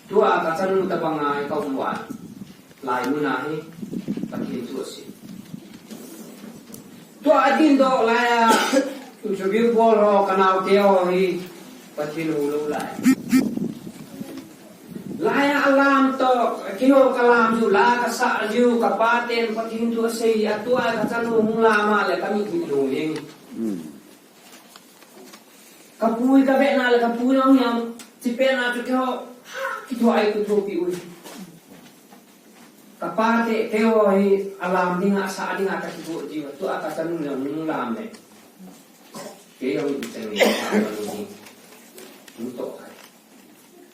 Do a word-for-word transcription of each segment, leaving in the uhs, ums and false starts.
Tua kachanu tabanga kaum uva. Lai muna hi Pathen thu asei. Tua adindoh laiya, interview bol ho kanaote ho hi Pathen hou lou lai. Laiya alam toh, keiho kalam jiu, la kasah jiu, kapaten Pathen thu asei, atua kachanu hung lam a le kamit hi lung jeng. Kapui kavetna le kapui jong hiam, chipetna chu keiho, ha, kithoa ei kithopi ui. Kapate, keiho hi alam dinga, asah dinga kakitho jiu, tua kachanu jong hung lam le. Kei jong ichang le, kachanu hi. Hung toh khai.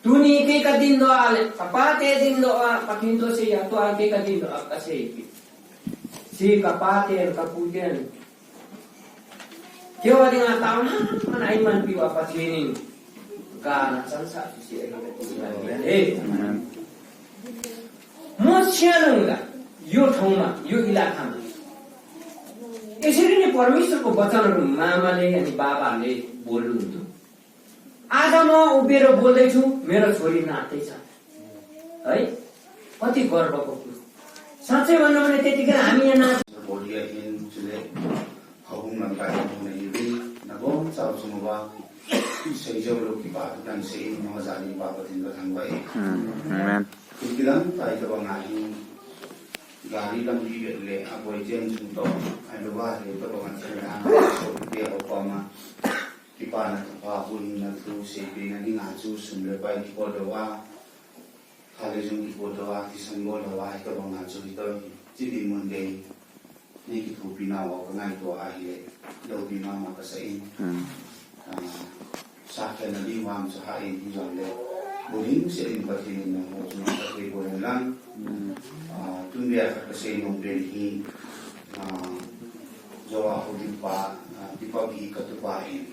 Tuni kei kadindoh a le, kapate dindoh a, Pathen thu asei a, tua kei kadindoh a, kasei kit. Hiche kapate, kaputen. Keiho dinga taona, man a eimanpiu a Pathen in. Gana chansah chu hiche ahi. Amen. Mo siya nung da, yo thong ma, yo ila thang. इसलिए परमेश्वर को वचन मामाले अनि बाबाले बोल्नु हुन्थ्यो। आज म उभिएर बोल्दैछु, मेरो छोरी नाच्दैछ। है? कति गर्वको कुरो। साँच्चै भन्नु भने त्यतिखेर हामी यहाँ नाच Bolia hin chule, hahung lam kai hung na hi ri, na bom chau chunga, sei jou lou kipa tu kan sei in, ma jani pa Pathen ka thang vai. Amen. Kilang tai tabanga hi, gari lampi vet le, aboi chen chung toh, ahilouva le tabanga chen le, ana so te ho koma, kipana thupha, huhhingna thu, seipehna dinga chu sum le pai kipot louva, khat le jong kipot louva, thisan bol louva, hitabanga chu hitoi, chi dinmun dei. Nei kithopi nau a kangaito ahile, loupi mama kasah in. Ah, sakhelna ding vang chu ha in hijongle, bolding seh in Pathen in nangho chunga kathei bol hen lang. Ah, tun bia khat kasei nom pen hi, ah, jo a houlimpa, ah, Deepak hi katupa ahin.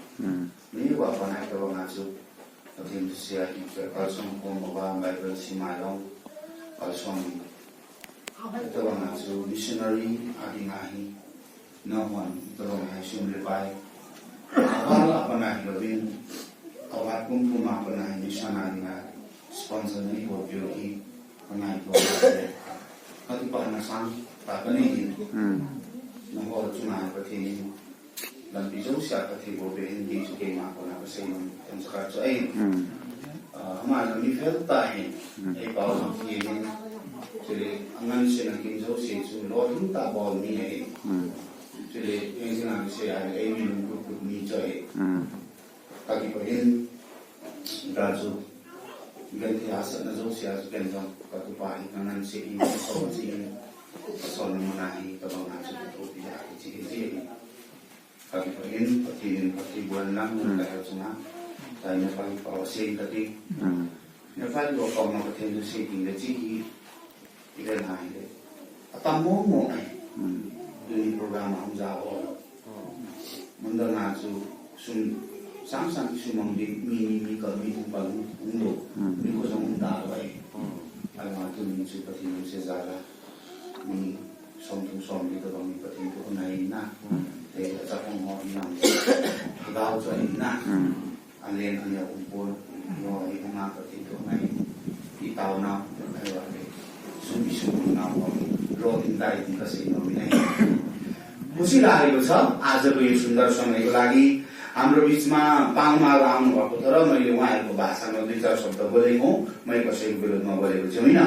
Ni va pa nai tabanga chu, Pathen thusei a hi, kalson khom uva, Bible sim a jong, kalson in. Tabanga chu missionary a dinga hi, nahon, tabanga hi sum le pai. Aval a pat a hilouvin, avat pumpum a pat a hi mission a dinga, sponsor nei bol peh u hi, kangaito a le. Kakipana sangtah kanei in. Nangho chunga Pathen in, lampi jousea kathei bol peh hen ti chu keima kona kasei nom, themcha khat chu ahi. Ah, ama jong mi fel tah ahin, eipao jong ahin, chule angansena kin jouse chu lolhing tah bol mi ahi. Chule, heng jing a kisei a le, eimi lungkut kut mi chu ahi. Kakipah in, ta chu, genthei hahsatna jousea chu ken jong, katupa hi kangansea in, kasol jin, kasolna mun a hi, tabanga chu kithopi a kiche jin. Kakipah in, Pathen in phatthei boh hen lang, nang kahe chunga, tai Nepali pao asei kati. Nepali pao ma Pathen thusei ding le chi hi, iven ahile, atam mong mong ahi. Tuni program a hung ja ho. Mun dang a chu sum sang sang kisumang ding, mi ni, mi kal, mi thum kal hung, hung lou. Mi kho jong hung talou ahi. Ahivang tuni chu Pathen lungset jal a, mi somthum somli tobang in Pathen thu anai in na. Te achapang ho in na. Agao chu ahi na. Alen aneo umpon, no, i hung a Pathen thu angai, i taona, ahivang le, sum i sum nau, lolhing tai ti kasei nom in ahi. मुझे लागेको छ, आजको यो सुन्दर समयको लागि हाम्रो बिचमा पाहुनाहरू आउनुभएको छ र मैले उहाँहरूको भाषामा दुई चार शब्द बोलेको, मैले कसैको विरोधमा बोलेको छुइनँ।